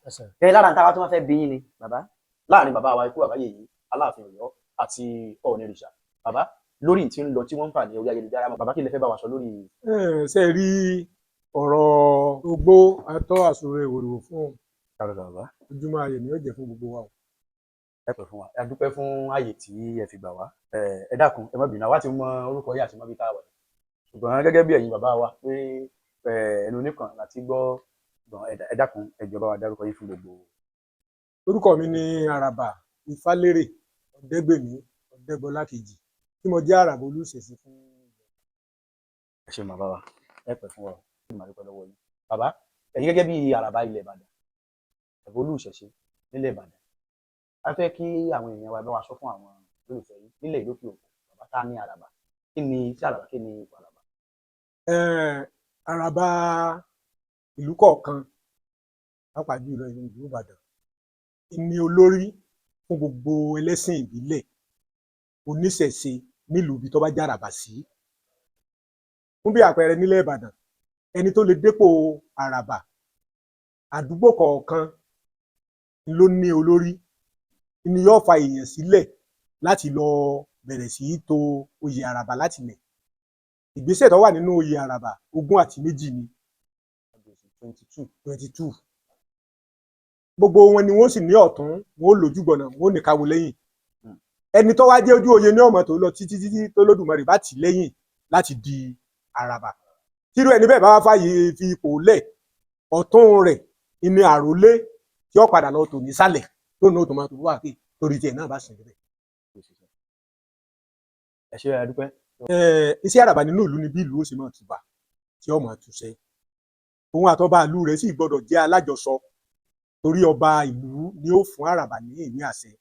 Ẹ lára nǹkan táwa tó wá fẹ́ bí yín ni bàbá. Láàrin bàbá wa, ikú bàbá yèyí, Aláàfin Ọ̀yọ́ àti Ọọ̀nìrìṣà, bàbá, lórí tí ń lọ tí wọ́n ń fà ní orí ayélujára, bàbá, kí lẹ fẹ́ bá wa sọ lórí? Ẹ ṣe rí ọ̀rọ̀ ogbó atọ́ àsùnwòn ìwòrìwò fún Bàbá. Ojúmọ́ ayọ̀ ni ó jẹ́ fún gbogbo wa o. Ẹ pẹ́ fún wa. Ẹ dúpẹ́ fún ààyè tí ẹ fi gbà wá. Ẹ dákun, ẹ má bínú, àwa ti mọ orúkọ yìí àti mọ ibi tá a wà, ṣùgbọ́n gẹ́gẹ́ bí ẹ̀yin bàbá wa pé ẹnu oníkan láti gbọ́ gbọ̀n. Ẹ dákun, ẹ jọ̀ọ́, bá wa dárúkọ yín fún gbogbo. Orúkọ mi ni Àràbà Ifálérè Ọ̀dẹ́gbèmí Ọ̀dẹ́gbọlá kejì, tí mo jẹ́ Àràbà Olùṣèṣì fún. Ẹ ṣeun bàbá wa, ẹ pẹ́ fún wa o. Ẹ máa dúpẹ́ lọ́wọ́ yín bàbá. Ẹ̀yin gẹ́gẹ́ bí Àràbà ilẹ̀ Ìbàdàn, ẹ̀bùn olùṣẹ̀ṣe nílẹ̀ Ìbàdàn, a fẹ́ kí àwọn èèyàn wa bá wa sọ fún àwọn olólùfẹ́ yín nílẹ̀ ìlókè òkun, bàbá, tá ní Àràbà, kí ni sí Àràbà, kí ni ipò Àràbà? Àràbà ìlú kọ̀ọ̀kan, pàápàá jùlọ ìlú Ìbàdàn, ní olórí fún gbogbo ẹlẹ́sìn ìbílẹ̀ oníṣẹ̀ṣe nílùú ibi tó bá jàràbà sí. Fún bí àpẹẹrẹ, nílẹ̀ Ìbàdàn, ẹni tó lè dépò àràbà, àdúgbò kọ̀ọ̀kan ló ní olórí ni yóò fa èèyàn sílẹ̀ láti lọ bẹ̀rẹ̀ sí í to oyè àràbà láti lẹ̀. Ìgbésẹ̀ tó wà nínú oyè àràbà, 22 ni. 22. 22. Gbogbo wọn ni wọ́n sì ní ọ̀tún, wọn ó lójúgbọ̀nà, wọn ó ní káwo lẹ́yìn. Ẹni tó wá jẹ́ ojú oyè ní ọmọ tó lọ títí títí tó Lódùmarè bá tì lẹ́yìn láti di àràbà. Tírú ẹni bẹ́ẹ̀ bá wá fàyè fi ipò lẹ̀, ọ̀tún rẹ̀ ní àrólé tí ó padà lọ tò nísàlẹ̀, tó ní òtún máa tó wà pé torí tiẹ̀ náà bá sìn bẹ́ẹ̀. Ẹ ṣe, ẹ dúpẹ́. Iṣẹ́ àràbà nínú ìlú ni bí ìlú ó ṣe máa tùbà tí ó máa túṣẹ́. Òun àtọba ìlú rẹ̀ sì gbọ́dọ̀ jẹ́ alájọsọ, torí ọba ìlú ni ó fún àràbà ní ìwé àṣẹ.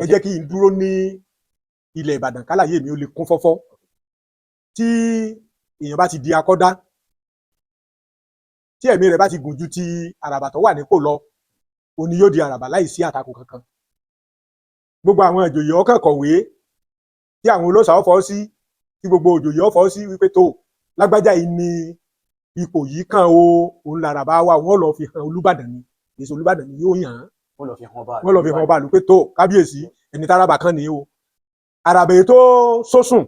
Ẹ jẹ́ kí n dúró ní ilẹ̀ Ìbàdàn kálàyé mi ó lè kún fọ́fọ́. Tí èèyàn bá ti di akọ́dá, tí ẹ̀mí rẹ̀ bá ti gùn ju ti àràbà tó wà nípò lọ, òun ni yóò di àràbà láì sí àtakò kankan. Gbogbo àwọn ìjòyè ọkàn kọ̀wé tí àwọn olóṣà ọ̀fọ̀ sí, tí gbogbo òjòyè ọ̀fọ̀ sí wípé tó lágbájá yìí ní ipò yìí kan o, òun làràbà wa. Wọ́n lọ fi hàn Olúbàdàn ni, èso Olúbàdàn ni yóò yàn án. Wọ́n lọ fi hàn ọba. Wọ́n lọ fi hàn ọba àlù pé tó kábíyèsí, ẹni táraba kan ní o. Àràbà èyí tó sósùn,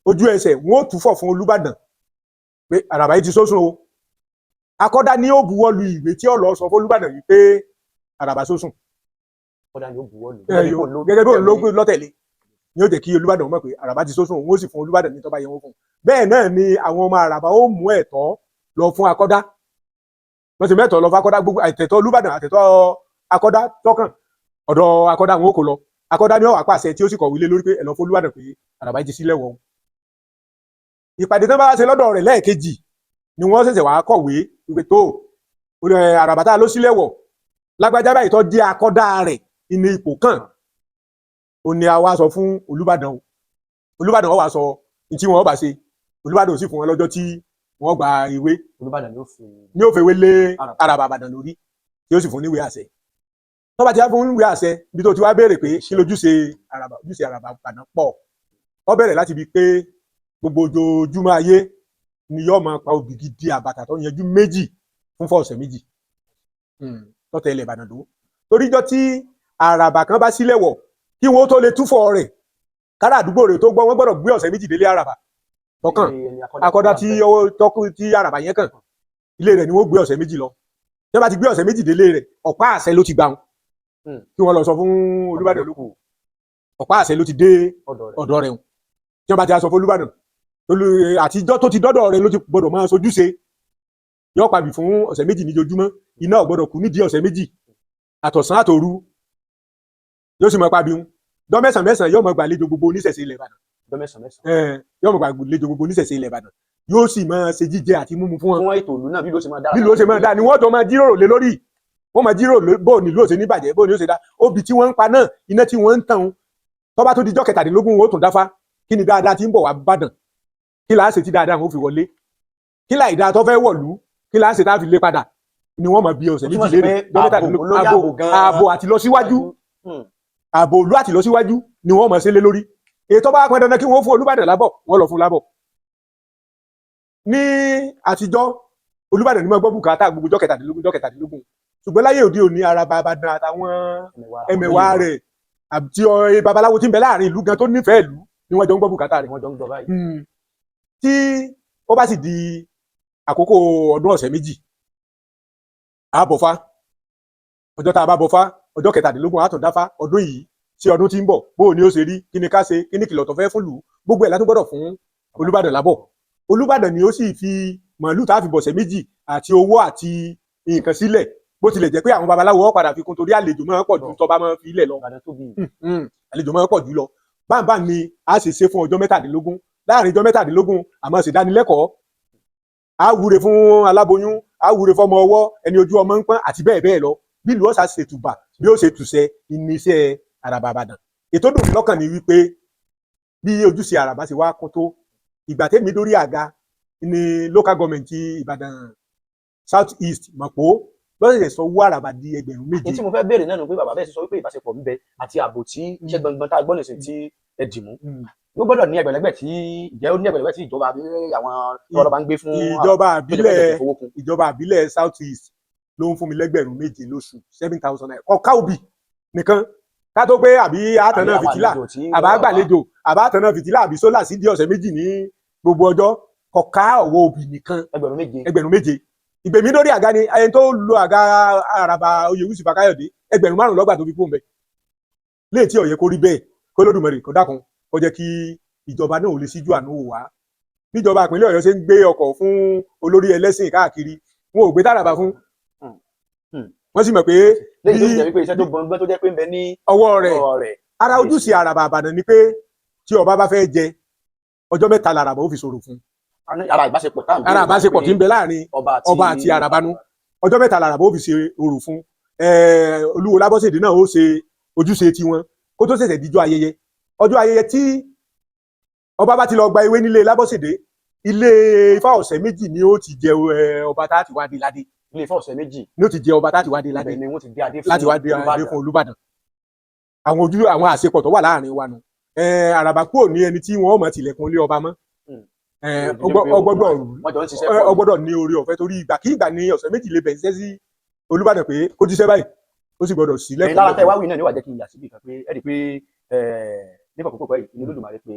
ojú ẹsẹ̀ wọ́n ó túfọ̀ fún Olúbàdàn pé àràbà yìí ti sósùn o. Akọ́dá ní ó buwọ́ lu ìwé tí ó lọ sọ fún Olúbàdàn yìí pé àràbà sósùn. Kódà yóò buwọ́ lù. Gẹ́gẹ́ bí òun ló gbé lọ́tẹ̀lé ni ó jẹ́ kí Olúbàdàn mọ̀ pé àràbà ti sósùn, òun ó sì fún Olúbàdàn ní tó bá yẹ wọ́n fún un. Bẹ́ẹ̀ náà ni àwọn ọmọ àràbà ó mú ẹ̀tọ́ lọ fún akọ́dá. Wọ́n ti mẹ́tọ̀ọ́ lọ fún akọ́dá. Gbogbo àtẹ̀tọ́ Olúbàdàn, àtẹ̀tọ́ akọ́dá tọ́kàn ọ̀dọ̀ akọ́dá, wọn ó kó lọ. Akọ́dá ní ó wá pàṣẹ tí ó sì kọ̀wé lé lórí pé ẹ lọ fún Olúbàdàn pé àràbà ti sílẹ̀ wọ̀. Ìpàdé tán bá wá ṣe lọ́dọ̀ rẹ̀ lẹ́ẹ̀kejì ni wọ́n ṣẹ̀ṣẹ̀ wá kọ̀wé wípé tó àràbà tá a ló sílẹ̀ wọ̀, lágbájá báyìí tó jẹ́ akọ́dá rẹ̀ ní ipò kan, ó ní a wá sọ fún Olúbàdàn o. Olúbàdàn ó wá sọ ní tí wọ́n bá ṣe. Olúbàdàn ò sì fún wọn lọ́jọ́ tí wọ́n gba ìwé. Olúbàdàn ló fi. Ní ó fewé lé àràbà Ìbàdàn lórí, tí ó sì fún níwèé àṣẹ. Tó bá ti wá fún níwèé àṣẹ, bí tó ti wá béèrè pé kí lójúṣe àràbà, ojúṣe àràbà Ìbàdàn pọ̀. Ó bẹ̀rẹ̀ láti bi pé gbogbo ojoojúmọ́ ayé ni yóò máa pa obì gidi àbàtà tó yanjú méjì fún fọ́ọ̀sẹ̀ 2 tọ́tẹ̀ ilẹ̀ Ìbàdàn dó. Toríjọ́ tí àràbà kan bá sílẹ̀ wọ̀, kí wọ́n tó lè túfọ̀ rẹ̀ kára àdúgbò rẹ̀ tó gbọ́, wọ́n gbọ́dọ̀ gbé ọ̀sẹ̀ 2 délé àràbà tọkàn. Akọ́dá tí ó tọ́kù tí àràbà yẹn kàn, ilé rẹ̀ ni wọ́n gbé ọ̀sẹ̀ 2 lọ. Tí wọ́n bá ti gbé ọ̀sẹ̀ 2 délé rẹ̀, ọ̀pá àṣẹ ló ti gbà wọn kí wọ́n lọ sọ fún Olúbàdàn lókù. Ọ̀pá àṣẹ ló ti dé ọ̀dọ̀ rẹ̀ wọn. Tí wọ́n bá ti sọ fún Olúbàdàn, àtijọ́ tó ti dọ́dọ̀ rẹ̀ ló ti gbọ́dọ̀ máa sojúṣe. Yóò pàbí fún ọ̀sẹ̀ 2 níjojúmọ́. Iná ò gbọ́dọ̀ kú nídìí ọ̀sẹ̀ 2, àtọ̀sán àtòru yóò sì máa pàbí wọn. Dọ́ mẹ́sàn mẹ́sàn yóò máa gbàlejò gbogbo oníṣẹ̀ṣe ilẹ̀ Ìbàdàn. Dọ́ mẹ́sàn mẹ́sàn. Yóò máa gbàlejò gbogbo oníṣẹ̀ṣe ilẹ̀ Ìbàdàn, yóò sì máa ṣe jíjẹ àti mímu fún wọn. Fún ètò ìlú náà, bí ló ṣe máa dára. Bí ló ṣe máa dáa ni wọ́n jọ máa jíròrò lé lórí. Wọ́n máa jíròrò bó ní ìlú ó ṣe ní bàjẹ́, bó ní ó ṣe dá. Obì tí wọ́n ń pa náà, iná tí wọ́n ń tàn, tó bá tó di jọ́ 17, wọn ó tún dáfá: kí ni dáadáa tí ń bọ̀ wá Bàdàn? Kí là á ṣe tí dáadáa wọn ó fi wọlé? Kí láì dáa tó fẹ́ wọ̀lú? Kí là á ṣe tá a fi lé padà? Ni wọ́n máa bí ọ̀sẹ̀ 2 léèrè. Jọ́ 17, ààbò àti lọ síwájú, ààbò ìlú àti lọ síwájú ni wọ́n máa ṣe lé lórí. Ètò bá pọn dandan kí wọ́n fún Olúbàdàn lábọ̀, wọ́n lọ fún lábọ̀. Ní àtijọ́, Olúbàdàn ní máa gbọ́ bùkátà gbogbo jọ́ 17, jọ́ 17. Ṣùgbọ́n láyé òde òní, Àràbà Ìbàdàn àtàwọn ẹmẹ̀wà rẹ̀ àti babaláwo tí ń bẹ láàrin ìlú gan tó nífẹ̀ẹ́ ìlú ni wọ́n jọ ń gbọ́ bùkátà rẹ̀. Wọ́n jọ ń gbọ́ báyìí. Tí ó bá sì di àkókò ọdún ọ̀sẹ̀ 2, a bọ̀fá. Ọjọ́ tá a bá bọ̀fá, ọjọ́ 17, a tún dáfá ọdún yìí sí ọdún tí ń bọ̀, bó o ní ó ṣe rí, kí ni ká ṣe, kí ni kìlọ̀ tó fẹ́ fún lù ú, gbogbo ẹ̀ látún gbọ́dọ̀ fún Olúbàdàn lábọ̀. Olúbàdàn ni ó sì fi màálù tá a fi bọ̀sẹ̀ 2 àti owó àti nǹkan sílẹ̀, bó tilẹ̀ jẹ́ pé àwọn babaláwo ó padà fi kún, torí àlejò máa ń pọ̀ ju tọ́ba máa ń fi ilẹ̀ lọ. Ìbàdàn tóbi. Àlejò máa ń pọ̀ jù lọ. Báńbá ni a sì ṣe fún ọjọ́ 17. Láàrin ọjọ́ 17, àmọ́ ṣe dánilẹ́kọ̀ọ́, a wúre fún aláboyún, a wúre fọmọ ọwọ́, ẹni ojú ọmọ ń pọ́n àti bẹ́ẹ̀ bẹ́ẹ̀ lọ. Bí ìlú ọ̀sà ṣe tùbà, bí ó ṣe tùṣẹ ní iṣẹ́ Àràbà Ìbàdàn. Ètò dùn mí lọ́kàn ni wípé bí ojúṣe Àràbà ṣe wá kún tó, ìgbà tẹ́mi dórí àga ní local government Ìbàdàn South East, Mọ̀pó lọ́sẹ̀sẹ̀ sọ owó Àràbà di ẹgbẹ̀rún Ní 7. tí mo fẹ́ béèrè náà ni pé bàbá bẹ́ẹ̀ sì sọ wípé ìbáṣepọ̀ ń bẹ àti ààbò tí iṣẹ́ gbọ̀ngbọ̀n tá a gbọ́ nìsín tí ẹ dì mú, ó gbọ́dọ̀ ní ẹgbẹ̀lẹ́gbẹ̀ tí ìjẹ́, ó ní ẹgbẹ̀lẹ́gbẹ̀ tí ìjọba àbí àwọn ọlọ́ba ń gbé fún Ìjọba tó jẹ́ pé àbílẹ̀ ẹ̀jẹ̀ fowó kún. Ìjọba àbílẹ̀ South East ló ń fún mi lẹ́gbẹ̀rún 7 lóṣù, 7,000 naira. Ọ̀ká òbí nìkan ká tó pé àbí àtànà Àbí àwọn fìtílà, àlejò tí àbá gbàlejò, àbá àtànà fìtílà, àbí solar sí di ọ̀sẹ̀ 2 ní gbogbo ọjọ́, kọ̀ká ọ̀wọ́ òbí nìkan. Ẹgbẹ̀rún 7. Ẹgbẹ̀rún 7. Ìgbèmí lórí àga ni ẹni tó lo àga Àràbà Oyèwùsì Fákáyọ̀dé, ẹgbẹ̀rún 5 lọ́gbà tó fi kún bẹ́ẹ̀. Léè tí ó yẹ kó rí bẹ́ẹ̀, kó Olódùmarè kó dákun, kó jẹ́ kí ìjọba náà ò lè síjú àánú wò wá. Bíjọba ìpínlẹ̀ Ọ̀yọ́ ṣe ń gbé ọkọ̀ fún olórí ẹlẹ́sìn káàkiri, wọn ò gbé tàràbà fún. Wọ́n sì mọ̀ pé Lẹ́yìn tó sì bí jẹ́ wípé iṣẹ́ tó gbọ̀ngbọ́n tó jẹ́ pé ń bẹ ní ọwọ́ rẹ̀. ọwọ́ rẹ̀. Ara ojúṣe Àràbà Ìbàdàn ni pé tí ọba bá fẹ́ jẹ, ọjọ́ 3 làràbà ó fi sọ̀rọ̀ fún. Ara ìbáṣepọ̀ tá à ń béèrè Ara àbáṣepọ̀ tí ń bẹ láàrin ọba àti ọba àti àràbà nú. Ọjọ́ 3 làràbà ó fi ṣe orò fún. Olúwo Lábọ́sẹ̀dé náà ó ṣe ojúṣe tiwọn kó tó ṣẹ̀ṣẹ̀ díjọ́ ayẹyẹ. Ọjọ́ ayẹyẹ tí ọba bá ti lọ gba ewé nílé Lábọ́sẹ̀dé, ilé Ifá ọ̀sẹ̀ 2 ni ó ti jẹ ọba tá a ti wá dé ládé. Ilé Ifá ọ̀sẹ̀ 2. Ni ó ti jẹ ọba tá a ti wá dé ládé. Ibẹ̀ ni wọ́n ti dé adé fún Láti wá dé adé Olúbàdàn. fún Olúbàdàn. Àwọn ojú àwọn àṣepọ̀ tó wà láàrin wa nù. Àràbà kúrò ní ẹni tí wọ́n mọ̀ tilẹ̀kùn ilé ọba mọ́. Ó gbọ́dọ̀ Wọ́n jọ ń ṣiṣẹ́ ó pọ̀. gbọ́dọ̀ ní orí ọ̀fẹ́, torí ìgbà kí ìgbà ní ọ̀sẹ̀ 2 lè bẹ̀ ṣiṣẹ́ sí Olúbàdàn pé kó jíṣẹ́ báyìí, ó sì gbọ́dọ̀ sí Ẹ̀yin lára tẹ́ wá wí náà ni wàá jẹ́ kí n yà síbi kan pé ẹ rí i pé nípa púpọ̀ yìí inú Olódùmarè pé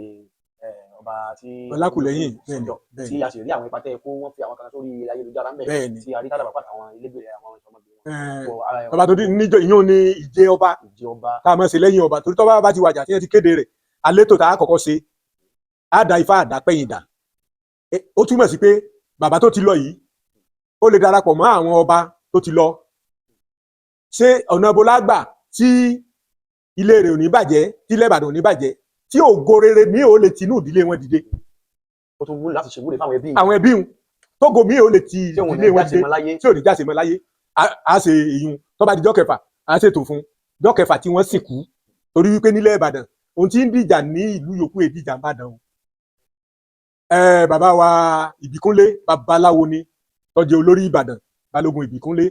ọba tí Ọlákùlẹ́yìn, bẹ́ẹ̀ni. sọ́jọ́ tí a sì rí àwọn ipa tẹ́ ẹ kó, wọ́n fi àwọn kan sórí ayélujára ń bẹ̀ tí a rí tádàbà pàtàkì àwọn ilégbèrè àwọn ìsọmọgbé wọn. Kò ara ẹ̀ Ọba tó níjọ ìyún ní ìjẹ ọba ìjẹ ọba. tá a máa ṣe lẹ́yìn ọba, torí tọ́ba bá ti wàjà tí wọ́n ti kéde rẹ̀, àlétò tá a kọ́kọ́ ṣe, á da ifá àdápẹ́yìn dà. Ó túmọ̀ sí pé bàbá tó ti lọ yìí, ó lè darapọ̀ mọ́ àwọn ọba tó ti lọ. Ṣé ọ̀nà bolágbà tí ilé rẹ̀ ò ní bàjẹ́, tí ilẹ̀ Ìbàdàn ò ní bàjẹ́, tí ògo rere mi ò lè tinú ìdílé wọn dìde? Ó tún wúlò láti ṣèwúre fáwọn ẹbí Àwọn ẹbí wọn tógo mi ò lè ti tí òun ìdílé ní wọn jáde dìde mọ́ láyé. tí ò ní jáse mọ́ láyé. Á ṣe èyún. Tó bá di jọ́ kẹfà, á ṣètò fún jọ́ kẹfà tí wọ́n sìnkú, torí wípé nílẹ̀ Ìbàdàn, ohun tí ń dìjà ní ìlú yòókù èdìjà ń bàdàn o. Bàbá wa Ìbíkúnlé babaláwo ni, tó jẹ́ olórí Ìbàdàn, Balógun Ìbíkúnlé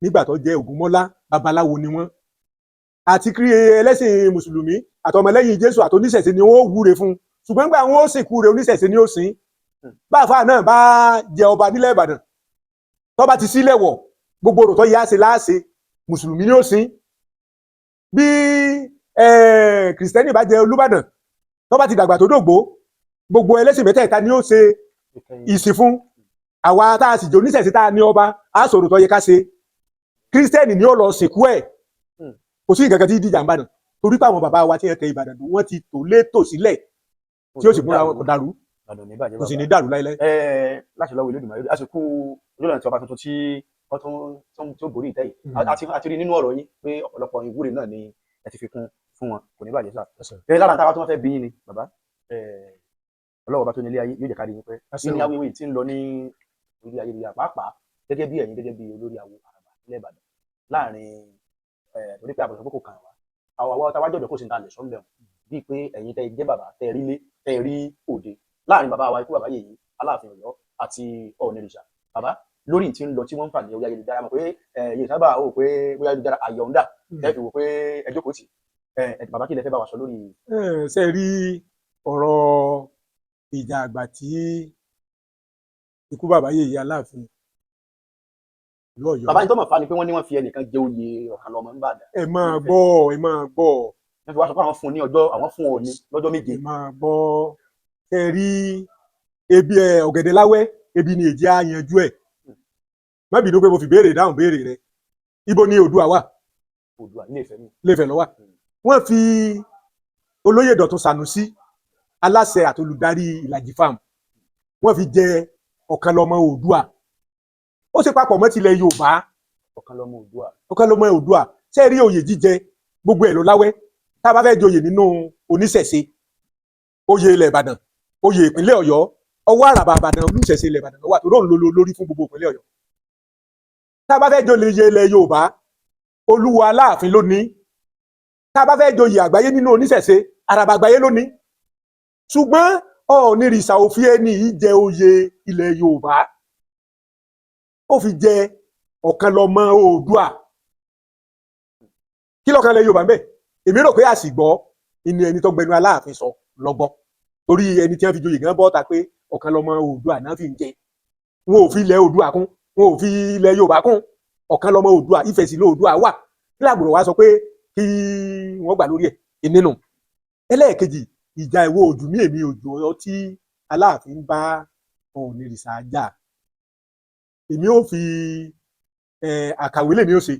nígbà tó jẹ́ Ògúnmọ́lá, babaláwo ni wọ́n. Àti kí ẹlẹ́sìn mùsùlùmí àtọmọlẹ́yìn Jésù àtoníṣẹ̀ṣe ni wọ́n ó wúre fún, ṣùgbọ́n nígbà wọn ó sìnkú rẹ̀, oníṣẹ̀ṣe ni ó sìn. Báfà náà bá jẹ ọba nílẹ̀ Ìbàdàn, tó bá ti sílẹ̀ wọ̀, gbogbo òrò tó yá ṣe láàṣe, mùsùlùmí ni ó sìn. Bí kìrìsìtẹ́nì bá jẹ Olúbàdàn, tó bá ti dàgbà tó dògbó, gbogbo ẹlẹ́sìn mẹ́tẹ̀ẹ̀ta ni ó ṣe ìsìn fún. Àwa tá a sì jẹ́ oníṣẹ̀ṣe tá a ní ọba, á sọ̀rọ̀ tó yẹ ká ṣe, kírísítẹ́nì ni ó lọ sìnkú ẹ̀. Kò sí ìkankan tí dìjà ń bàdàn, torí pé àwọn bàbá wa tí wọ́n tẹ Ìbàdàn dùn, wọ́n ti tò létò sílẹ̀ tí ó sì múra wọn kò dàrú. Ìbàdàn ní bàjẹ́. Kò sì Bàbá. ní dàrú láíláí. Láti lọ́wọ́ Olódùmarè, a sì kú ojúlọ̀nà tí ọba tuntun tí wọ́n tún tó borí ìtẹ́ yìí. A ti rí nínú ọ̀rọ̀ yín pé ọ̀pọ̀lọpọ̀ ìwúre náà ni ẹ ti fi kún fún wọn. Kò ní bàjẹ́ sà. Lára táwa tí wọ́n fẹ́ bí yín ni bàbá, Ọlọ́wọ́ bá tó nílé ayé yóò jẹ́ ká rí yín pẹ́ ní awéwé tí ń lọ ní orí ayélujára, pàápàá gẹ́gẹ́ bí ẹ̀yin gẹ́gẹ́ bí olórí awo Àràbà nílẹ̀ Ìbàdàn láàrin torí pé àbọ̀sọ̀ pé kò kàn wá, àwọn àwọn táwa jọ̀dọ̀ kò sí ní ta lè sọ ń bẹ̀ wọ́n bíi pé ẹ̀yin tẹ́ jẹ́ bàbá tẹ́ rí lé tẹ́ rí òde láàrin bàbá wa ikú bàbá yèyí Aláàfin Ọ̀yọ́ àti Ọ̀ọ̀nìrìṣà, bàbá, lórí tí ń lọ tí wọ́n ń fà ní orí ayélujára, mọ̀ pé yìí sábà ó pé bóyá ayélujára àyọ̀ǹda tẹ́ fi wò pé ẹ jókòó tì bàbá, kí lẹ fẹ́ bá wa sọ lórí? Ṣe rí ọ̀rọ̀ ìjà àgbà tí ikú bàbá yèyí Aláàfin Ìlú Ọ̀yọ́. Bàbá yìí tó mọ̀ fa ni pé wọ́n ní wọ́n fi ẹnìkan jẹ oyè Ọ̀kànlọ́mọ n'Ìbàdàn. Ẹ máa gbọ́, ẹ máa gbọ́. Wọ́n fi wá sọ pé àwọn fún un ní ọjọ́, àwọn fún Ọọ̀ni lọ́jọ́ 7. Ẹ máa gbọ́. Ẹ rí ebi ẹ ọ̀gẹ̀dẹ̀ láwẹ́, ebi ni èjì á yanjú ẹ̀. Má bínú pé mo fi béèrè dáhùn béèrè rẹ. Ibo ni Oòduà wà? Oòduà, Ilé Ifẹ̀ ni. Ilé Ifẹ̀ ló wà. Wọ́n fi olóyè Dọ̀tun Sànúsí, aláṣẹ àti olùdarí Ìlàjì Farm, wọ́n fi jẹ Ọ̀kànlọ́mọ Oòduà. Ó ṣe papọ̀ mọ́ tilẹ̀ Yorùbá. Ọ̀kànlọ́mọ Oòduà. Ọ̀kànlọ́mọ Oòduà. Ṣé rí oyè jíjẹ, gbogbo ẹ̀ ló láwẹ́. Tá a bá fẹ́ joyè nínú oníṣẹ̀ṣe, oyè ilẹ̀ Ìbàdàn, oyè ìpínlẹ̀ Ọ̀yọ́, ọwọ́ àràbà Ìbàdàn, olùṣẹ̀ṣe ilẹ̀ Ìbàdàn ló wà, tó lóun ló lórí fún gbogbo ìpínlẹ̀ Ọ̀yọ́. Tá a bá fẹ́ joyè ilẹ̀ Yorùbá, Olúwo Aláàfin ló ní. Tá a bá fẹ́ joyè àgbáyé nínú oníṣẹ̀ṣe, àràbà àgbáyé ló ní. Ṣùgbọ́n Ọ̀ọ̀nìrìṣà òfin ẹni yìí jẹ oyè ilẹ̀ Yorùbá, ó fi jẹ Ọ̀kànlọ́mọ Oòduà. Kí lọ́kàn ilẹ̀ Yorùbá ń bẹ̀? Èmi rò pé àsìgbọ́ ìní ẹni tó gbẹnu Aláàfin sọ lọ́gbọ́, torí ẹni tí wọ́n fi joyè gan bọ́ta pé Ọ̀kànlọ́mọ Oòduà náà fi ń jẹ. Wọn ò fi ilẹ̀ Oòduà kún, wọn ò fi ilẹ̀ Yorùbá kún. Ọ̀kànlọ́mọ Oòduà, Ifẹ̀ sí lóòdùà wà. Kí làbùrọ̀ wá sọ pé kí wọ́n gbà lórí ẹ̀ ìnínú? Ẹlẹ́ẹ̀kejì, ìjà ìwọ òjò ní èmi òjò ọtí Aláàfin bá Ọ̀ọ̀nìrìṣà jà, èmi ò fi àkàwé lèmi ò ṣe.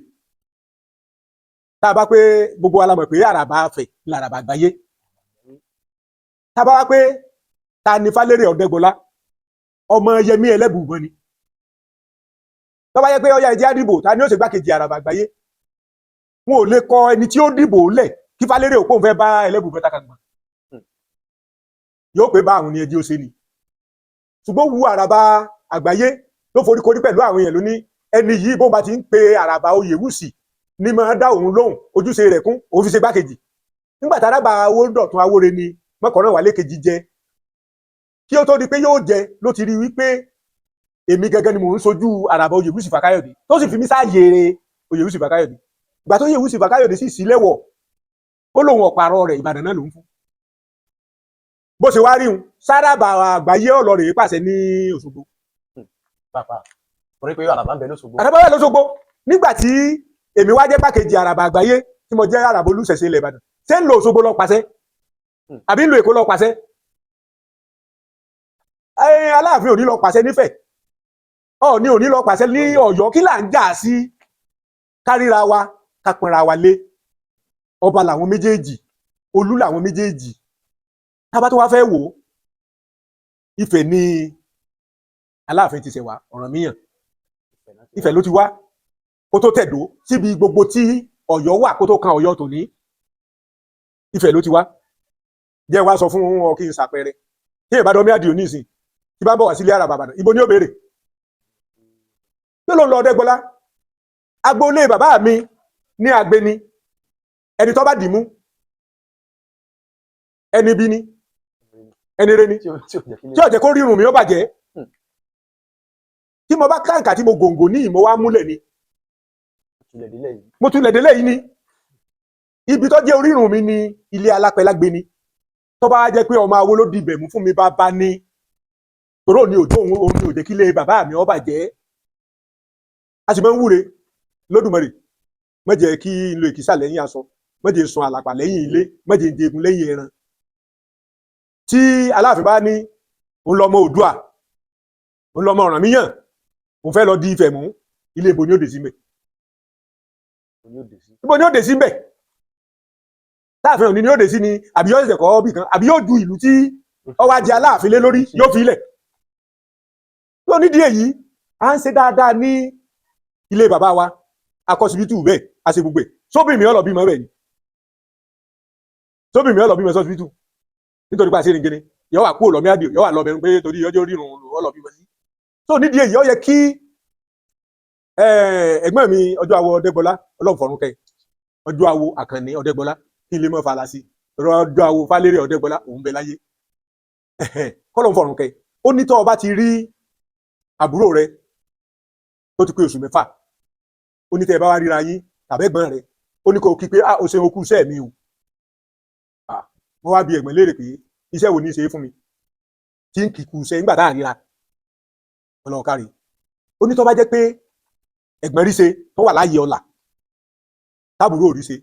Tá a bá pé gbogbo wa la mọ̀ pé àràbà Ifẹ̀ làràbà àgbáyé. Tá a bá wá pé ta ni Fálérè Ọ̀dẹ́gbọlá, ọmọ Yẹmí Ẹlẹ́bùúbọn ni. Tó bá yẹ pé ọyá ẹjẹ́ àdìbò, ta ni ó ṣe gbákejì àràbà àgbáyé? Wọn ò lè kọ ẹni tí ó dìbò lẹ̀ kí Fálérè òpó òun fẹ́ bá Ẹlẹ́bùúbọn takàgbọ̀n, yóò pé bá àwọn ni ẹjẹ́ ó ṣe ni. Ṣùgbọ́n wu àràbà àgbáyé ló forí korí pẹ̀lú àwọn èèyàn lóní ẹni yìí, bó bá ti ń pe àràbà Oyèwùsì ní máa dá òun lóhùn, ojúṣe rẹ̀ kún, òun fi ṣe gbákejì. Nígbà tí àràbà Owódọ̀tun Awóre ni mọ́kànlá wà lékejì jẹ, kí ó tó di pé yóò jẹ ló ti rí wípé èmi gẹ́gẹ́ ni mò ń sojú àràbà Oyèwùsì Fákáyọ̀dé, tó sì fi mí sáàyè Oyèwùsì Fákáyọ̀dé. Ìgbà tó Oyèwùsì Fákáyọ̀dé sì sílẹ̀wọ̀, ó lóun ọ̀pàrọ̀ rẹ̀, Ìbàdàn náà ló ń fún. Bó ṣe wá rí un, sáràbà àgbáyé ọ̀lọ́rẹ̀ pàṣẹ ní Òṣogbo. Pàpà torí pé àràbà ń bẹ lóṣogbo. Àràbà wà lóṣogbo. Nígbà tí èmi wá jẹ́ gbákejì àràbà àgbáyé, tí mo jẹ́ àràbà olùṣẹ̀ṣe ilẹ̀ Ìbàdàn, ṣé ń lo Òṣogbo lọ pàṣẹ àbí ń lo Èkó lọ pàṣẹ? Aláàfin òní lọ pàṣẹ nífẹ̀ẹ́, Ọọ̀ni òní lọ pàṣẹ ní Ọ̀yọ́. Kí là ń jà sí? Kárìíra wa, ká pọnra wa lé. Ọba làwọn méjèèjì, olú làwọn méjèèjì. Tábà tó wá fẹ́ wò ó, Ifẹ̀ ní Aláàfin ti ṣẹ̀ wá, Ọ̀rànmíyàn Ifẹ̀ ló ti wá kó tó tẹ̀dó síbi gbogbo tí Ọ̀yọ́ wà, kó tó kan Ọ̀yọ́ tòní, Ifẹ̀ ló ti wá. Jẹ́ wá sọ fún ọ kí n ṣàpẹẹrẹ. Tí Ìbàdàn mi àdìo nísìn tí bá ń bọ̀ wá sílé àràbà Ìbàdàn, ibo ni ó béèrè yóò ló ń lọ? Ọdẹ́gbọlá, agboolé bàbá mi ní agbeni. Ẹni tó bá dì mú, ẹni bí ni, ẹni rẹ ni. Tí ò jẹ́ kí Tí ó jẹ́ kó rírun mi ó bàjẹ́. Tí mo bá kàǹkà tí mo gòǹgò ní ìmọ̀ wá múlẹ̀ ni. Tilẹ̀ délẹ̀ yìí. Mo tún lẹ̀dẹ́lẹ̀ yìí ni ibi tó jẹ́ orírun mi ní ilé alápẹ̀lágbé ni. Tó bá jẹ́ pé ọmọ awo ló dibẹ̀ mú fún mi, bá bá ní tòró ní òjò òun, òun ní òjò kí ilé bàbá mi ó bàjẹ́. A sì máa ń wúre lódùmarè, má jẹ́ kí n lo èkìsà lẹ́yìn aṣọ, má jẹ́ n sun àlàpà lẹ́yìn ilé, má jẹ́ n jẹgun lẹ́yìn ẹran. Tí Aláàfin bá ní òun lọmọ Oòduà, òun lọmọ Ọ̀rànmíyàn, òun fẹ́ lọ di Ifẹ̀ mú, ilé ibo ni ó dé sí mbẹ̀? Ni ó dé sí. Ibo ni ó dé sí mbẹ̀? Láàfin òní ni ó dé sí ni, àbí yóò ṣẹ̀ṣẹ̀ kọ́ bì kan, àbí yóò ju ìlú tí ọwọ́ ajé Aláàfin lé lórí yóò fi ilẹ̀ tó? Nídìí èyí, à ń ṣe dáadáa ní ilé bàbá wa, akọsibítù bẹ́ẹ̀, a ṣe gbogbo ẹ̀. Sóbì mi ọlọ́ bímọ bẹ́ẹ̀ ni, sóbì mi ọlọ́ bímọ sọ́sibítù nítorí pé a ṣe ní gẹ́ni yọ wà kúrò lọ́mí àdìo, yọ wà lọ́bẹ̀rún pé torí ọjọ́ rírun ọlọ́ bímọ sí. Tó nídìí èyí, ó yẹ kí ẹ̀gbọ́n mi ọjọ́ àwọ Ọdẹ́gbọlá, Ọlọ́run fọ̀run kẹ́, ọjọ́ àwọ Àkànní Ọdẹ́gbọlá, kí n lè mọ́ fàlà sí ọjọ́ àwọ Fálérè Ọdẹ́gbọlá, òun bẹ láyé, kọ́lọ́run fọ̀run kẹ́. Ó ní tọ́ ọ bá ti rí àbúrò rẹ tó ti pé oṣù 6, ó ní tẹ́ ẹ bá wá ríra yín tàbí ẹ̀gbọ́n rẹ, ó ní kó kí pé, "Ah, o ṣeun, okú iṣẹ́ mi o." Ah, wọ́n wá bi ẹ̀gbọ́n léèrè pé iṣẹ́ wo ní í ṣe é fún mi tí ń kìkú iṣẹ́ nígbà tá à ń ríra? Ọlọ́run kárí. Ó ní tó bá jẹ́ pé Ẹ̀gbọ́n rí ṣe tó wà láàyè ọ̀la táàbùrò ò rí ṣe,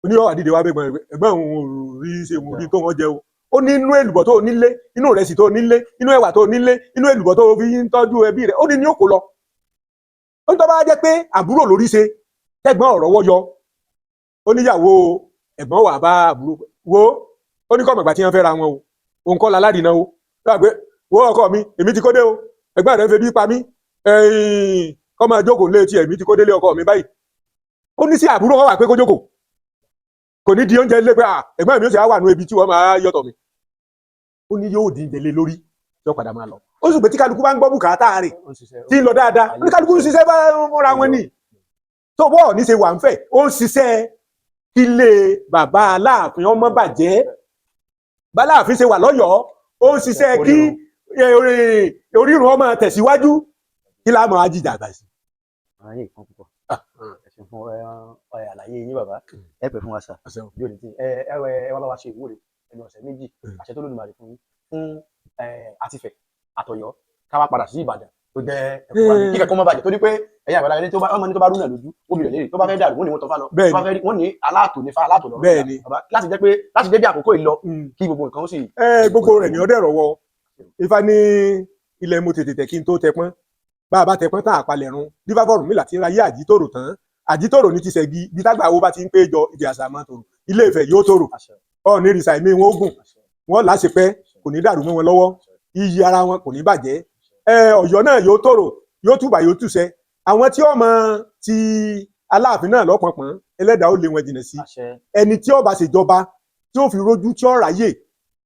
oníyọ̀ àdìdè wa bẹ̀gbọ́n rẹ̀, ẹ̀gbọ́n òun ò rí ṣe, òun ò rí tó wọ́n jẹ o. Ó ní inú èlùbọ́ tó nílé, inú ìrẹsì tó nílé, inú ẹ̀wà tó nílé, inú èlùbọ́ tó fi ń tọ́jú ẹbí rẹ̀, ó ní ní òkò lọ. Ó ní tó bá jẹ́ pé àbúrò lórí ṣe, tẹ́gbọ́n ọ̀rọ̀ wọ́ yọ, ó níyàwó ẹ̀gbọ́n wà bá àbúrò wo, ó ní kọ́mọ̀gbà tí wọ́n fẹ́ ra wọn o, òun kọ́ la aládìíná o. Lọ́wọ́ pé wo ọkọ mi, èmi ti kó dé o, ẹ̀gbọ́n rẹ̀ ń febi pa mí, kọ́ máa jókòó létí, èmi ti kó délé ọkọ mi báyìí. Ó ní sí àbúrò wọn wà pé kó jókòó, kò ní di oúnjẹ lé pé à ẹ̀gbọ́n mi ó sì á wà nù ebi tí wọ́n máa yọ̀tọ̀ mi. Ó ní yóò di ìdílé lórí tí ó padà máa lọ. Ó sì pé tí kálukú bá ń gbọ́ bùkátà rẹ̀ Ó ń ṣiṣẹ́, tí ń lọ dáadáa, ó ní kálukú ń ṣiṣẹ́ bá múra wọn ni tó bọ́ ní ṣe wà ń fẹ̀. Ó ń ṣiṣẹ́ kílé bàbá Aláàfin ọmọ bàjẹ́, báláàfin ṣe wà lọ́yọ̀ọ́, ó ń ṣiṣẹ́ kí orírun ọmọ tẹ̀síwájú, kí láàmú ajíjà àgbà sí. Àwọn yìí kan púpọ̀. Ẹ ṣeun fún ẹ àlàyé yín, bàbá. Ẹ pẹ́ fún wa sà. Bí o ní tí ẹ ẹ ẹ wá bá wa ṣe ìwúre ẹnu ọ̀sẹ̀ 2, àṣẹ tó lódùmarè fún yín fún àtìfẹ́ àtọ̀yọ́, ká wá padà sí Ìbàdàn tó jẹ́ ẹ̀kọ́ wa ní kí kẹ́kọ̀ọ́ má bàjẹ́, torí pé ẹ̀yin àgbàlagbà, ẹni tó bá ọmọ ní tó bá rúnà lójú, ó bìrẹ̀ léèrè. Tó bá fẹ́ dàrú, wọ́n ní wọ́n tọ́fà lọ. Bẹ́ẹ̀ni. Tó bá fẹ́ rí, wọ́n ní aláàtò ní fa aláàtò lọ́rọ̀. Bẹ́ẹ̀ni. Bàbá, láti jẹ́ pé láti dé bí àkókò yìí lọ, kí gbogbo nǹkan ó sì. Ẹ gbogbo rẹ̀ ní ọdẹ rọwọ ifá ní ilẹ̀ mo tètè tẹ̀ kí n tó tẹpọ́n, bá a bá tẹpọ́n tán, àpalẹ̀ run dífá fọ̀rùn mílà tí ń ra yé àjítòrò tán. Àjítòrò ní ti ṣẹ́gi bí tágbà wo bá ti ń pé jọ ìdí àṣà máa tòrò. Ilé Ifẹ̀ yóò tòrò. Àṣẹ. Ọ̀ọ́nì rìsà ẹ̀mí wọn ó gùn. Àṣẹ. Wọn láṣepẹ́, kò ní dàrú mọ́ wọn lọ́wọ́, iyì ara wọn kò ní bàjẹ́. Ẹ Ọ̀yọ́ náà yóò tòrò, yóò túbà, yóò túṣẹ. Àwọn tí ọmọ ti Aláàfin náà lọ́pọ̀npọ̀n, Ẹlẹ́dàá ó lé wọn jìnà sí. Àṣẹ. Ẹni tí ó bá ṣèjọba tí ó fi rójú, tí ó ráyè,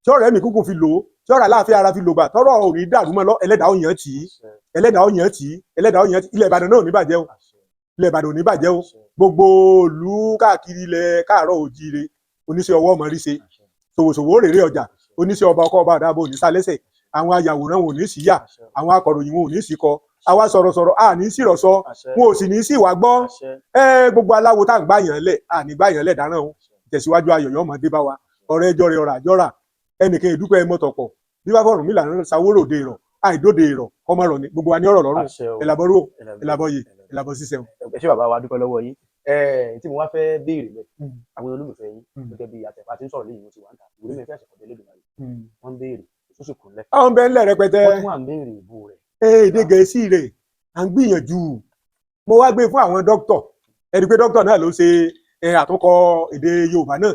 tí ó rẹ̀mí kúkú fi lò ó, tí ó rà láàfin ara fi lògbà, tọ́rọ̀ ò ní dàrú mọ́ lọ, Ẹlẹ́dàá ó yàn tì í. Àṣẹ. Ẹlẹ́dàá ó yàn tì í, Ẹlẹ́dàá ó yàn tì í. Ilẹ̀ Ìbàdàn náà ò ní bàjẹ́ o. Àṣẹ. Ilẹ̀ Ìbàdàn ò ní bàjẹ́ o. Àṣẹ. Gbogbo ìlú káàkiri ilẹ̀ káàárọ̀ òjíire, oníṣẹ́ ọwọ́ ọmọ rí ṣe. Àṣẹ. Ṣòwòṣòwò rèrè ọjà, oníṣẹ́ ọba ọkọ ọba àdàbò ò ní sálẹ́sẹ̀, àwọn ayàwòrán wọn ò ní síyà. Àṣẹ. Àwọn akọ̀ròyìn wọn ò ní síkọ, àwa sọ̀rọ̀sọ̀rọ̀ à ní sírọ̀sọ. Àṣẹ. Wọn ò sì ní sí ìwà gbọ́. Àṣẹ. Ẹ gbogbo aláwo tá à ń gbà yàn lẹ̀, à ní gbà yàn lẹ̀ dáràn o. Tẹ̀síwájú ayọ̀ yọ̀ ọmọdé bá wa, ọ̀rẹ́ ẹjọ́ rẹ̀ ọ̀rà àjọrà ẹnìkan ìdúpẹ́ mọ́tọ̀pọ̀ bí bá fọ̀rùn mílà sáwóròde ìrọ̀ àìdóde ìrọ̀ kọ́mọ̀rọ̀ ni gbogbo wa ní ọ̀rọ̀ lọ́rùn. Àṣẹ o. Ẹ̀làbọ̀rò, ẹ̀làbọ̀yè, ẹ̀làbọ̀ sísẹ̀ o. Ẹ ṣé bàbá wa, dúpẹ́ lọ́wọ́ yín. Ẹ tí mo wá fẹ́ béèrè lẹ, àwọn olólùfẹ́ yín, gẹ́gẹ́ bí àtẹ̀fà tí ń sọ̀rọ̀ lẹ́yìn, mo ti wà ń ta ìwé mi fẹ́ ṣẹ̀kọ̀dé lódùmarè, wọ́n ń béèrè tó sì kúnlẹ̀. Àwọn bẹ́ẹ̀ ńlẹ̀ rẹpẹtẹ. Wọ́n tún wà ń béèrè ìbò rẹ̀. Ẹ, èdè Gẹ̀ẹ́sì rẹ̀ à ń gbìyànjú. Mo wá gbé fún àwọn dókítọ̀, ẹni pé dókítọ̀ náà ló ṣe àtúnkọ èdè Yorùbá náà,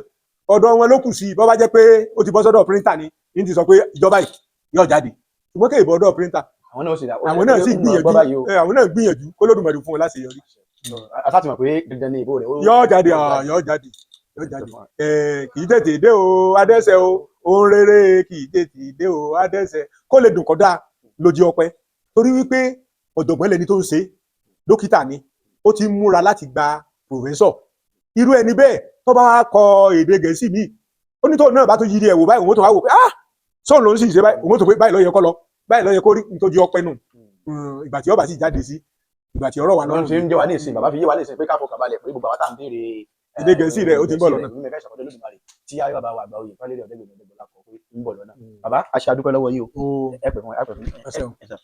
ọ̀dọ̀ wọn ló kù sí. Bọ́ bá jẹ́ pé ó ti bọ́ sọ́dọ̀ píríntà ni, ní ti sọ pé ìjọba yìí yóò jáde, ṣùgbọ́n kéèbọ̀ ọ̀dọ̀ píríntà. Àwọn náà sì Àwọn náà sì gbìyànjú. Àwọn náà gbìyànjú kó Lódùmarè fún wọn láṣeyọrí. Àtàtì mọ̀ pé dandan ni ìbò rẹ̀. Yóò jáde, yóò jáde, yóò jáde. Kì í tètè dé o, adẹ́sẹ̀ o, ohun rere kì í tètè dé o, adẹ́sẹ̀. Kó lè dùn kọ́dá lójú ọpẹ́, torí wípé ọ̀jọ̀gbọ́n lẹni tó ń ṣe, dókítà ni, ó ti ń múra láti gba professor. Irú ẹni bẹ́ẹ̀ tó bá wá kọ èdè Gẹ̀ẹ́sì míì, ó ní tóun náà bá tó yiri ẹ̀ wò báyìí, òun ó tó wá wò pé ah, sóun ló ń sì ṣe báyìí, òun ó tó pé báyìí ló yẹ kó lọ, báyìí ló yẹ kó rí. Nítorí ọpẹ́ nù. Ìgbà tí ó bá sì jáde sí, ìgbà tí ọ̀rọ̀ wà Wọ́n lọ́rùn. ṣe ń jẹ́ wà ní ìsìn, bàbá fi yé wa ní ìsìn pé ká fọkàn balẹ̀ pé gbogbo àwọn tá à ń béèrè Èdè Gẹ̀ẹ́sì rẹ̀, ó ti ń bọ̀ lọ́nà. Ìwé mẹ́fẹ́ ìṣàkọsílẹ̀ Olódùmarè tí ayé bàbá wa àgbà oyè Fálẹ́rì Ọ̀dẹ́gbẹ̀mí Ọ̀dẹ́gbọ̀lá kọ pé ń bọ̀ lọ́nà. Bàbá, a ṣe àdúpẹ́ lọ́wọ́ yìí o. Ẹ pẹ̀ fún ẹ pẹ̀ fún. Ẹ ṣeun. Ẹ sà.